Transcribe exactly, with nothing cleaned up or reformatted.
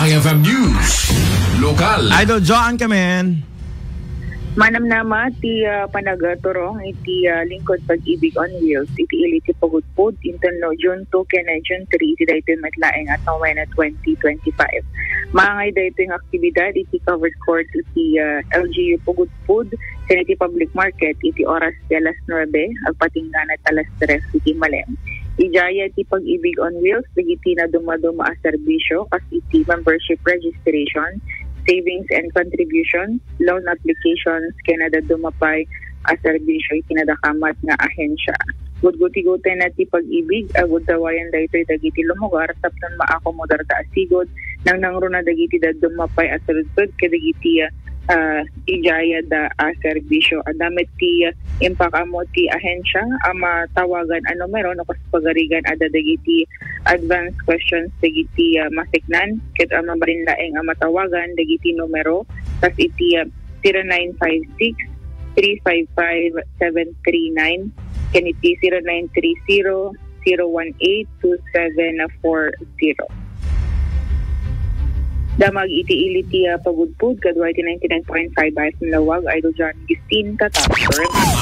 F M News, lokal. Idol John Kamen. Manamnama ti ah, panagaturong iti ah, Lingkod Pag-ibig on Wheels iti ili ti Pagudpud inton no June two ken ah, June three iti daytoy met laeng a tawen a twenty twenty-five. Maangay daytoy nga aktibidad iti covered court iti ah, L G U Pagudpud ken iti public market iti oras ti alas nuebe agpatingganan alas tres iti malem. Idiay ti Pag-ibig on Wheels dagiti nadumaduma a serbisyo kas iti membership registration, savings and contribution, loan applications, ken adda dumapay a serbisyo iti nadakamat nga ahensya. Gudgutiguten ti Pag-ibig, aguddawayan daytoy dagiti lumugar tapno maakomodarda a sigud, nangnangruna dagiti dadduma pay a suludsod kadagiti ah, idiay da a serbisyo. Adda met ti ah, impakamo ti ahensya a matawagan a numero no kas pagarigan adda dagiti advance questions dagiti ah, masiknan ket ah, mabalin laeng a matawagan dagiti numero kas iti ah, zero nine five six three five five seven three nine ken iti zero nine three zero zero one eight two seven four zero. Damag iti ili ti ah, Pagudpud, kadua iti ninety-nine point five F M Lawag, Idol John Gistin, Tatak.